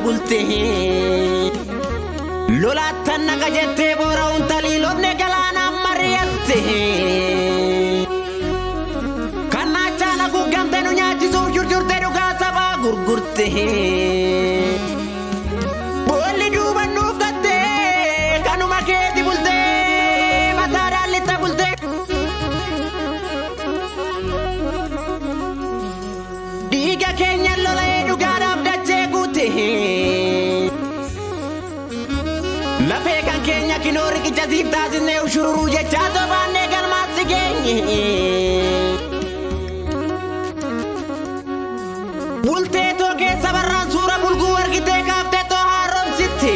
bulte. Lolaattan naqa jettee boora'uun taliilofne galaanaan mari'atte. Kannaachaan haguuggamte nu nyaachisuuf jurjurte dhugaa sabaa gurgurte. Boolli duuba nuuf gattee kanuma keeti bultee mataadhaan lixa bultee. Dhiiga keenya lola'ee dhugaadhaaf dachee guute. Lafee kan keenya kinoo riqicha siif taasisnee ushururuu jechaa tobaannee galmaatti geenye. Bultee too keessa barraan suura bulguu argitee kaaftee too haaromsitte.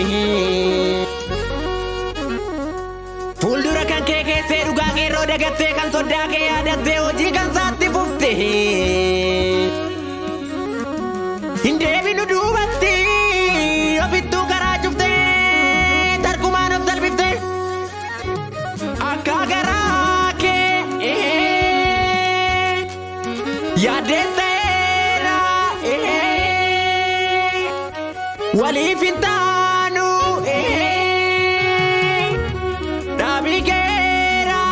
Fuuldura kan kee keessee dhugaa qeerroo dagattee kan soddaa kee yaadattee hojii kan saatti fufte. Hin deebinu duubatti ofittuu karaa cuftee tarkumaan of salphiftee akka garaa kee yaaddees ta'eera waliif hin taanu dhaabii keera.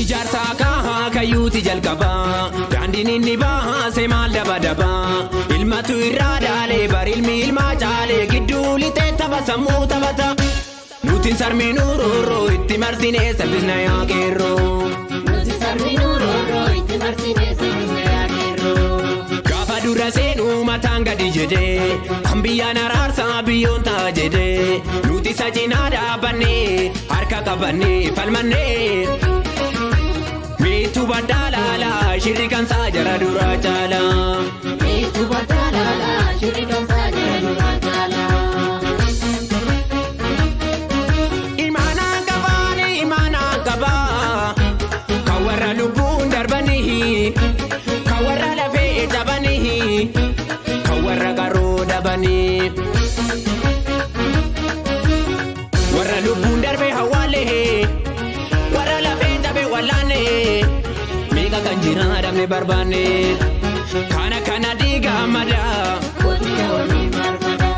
Ijaarsa akahaa kayyuuti jalqabaa daandiin inni baase maal daba dabaa ilmatu irraa daalee bar ilmi ilmaa caalee gidduu lixee tapha sammuu taphata nutiin sarminuu roorroo itti marsinee saffisna yaa qeerroo. Nuti sarminuu roorroo itti marsinee saffisna yaa qeerroo. Gaafa dura seenuu mataan gadi jedhee kan biyyaan araarsaa biyyoon ta'a jedhee nuti isa cinaa dhaabbannee harka qabannee falmannee. Miitu baddaa laalaa shirri kan saa jara duraa caalaa. Meetu baddaa laalaa shirri kan saa jara duraa caalaa. Imaanaan qabaani imaanaan qabaa kan warra lubbuun darbanii kan warra lafee cabanii kan warra qaroo dhabanii. Warra lubbuun darbe hawaalee warra lafee cabe wallaane meeqa kan jira dhabne barbaanne kana kana diigaa madaa Gootni waliin barbaada.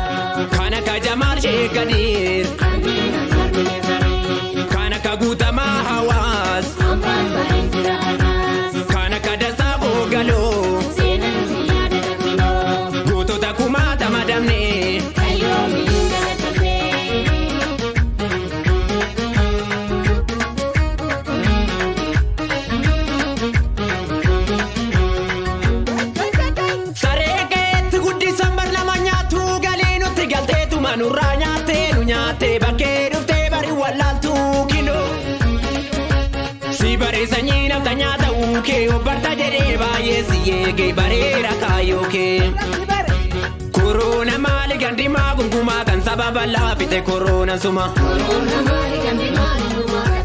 kana ka jamaal sheekadiir Sarmina sarmine saree. kana ka guutamaa hawaas. Hambaan sareen jira har'aas. Kana ka boogaloo Seenaan si yaada darbinoo. gootota kumaatama damne Kayyoo miidhagina darbee. Saree keetti guddisan bar nama nyaatu galii nutti galteetuma nurraa nyaattee nu nyaattee bakkee dhuftee bari wallaaltuu kinoo. Si baree sanyii nafta nyaata uukee obbarta jedhee baay'ee si eegee bareera kaayyoo kee. Koroona maali gandimaa gungumaa kan saba bal'aa fixe koroona suma. Koroona maali kan dimaa gungumaa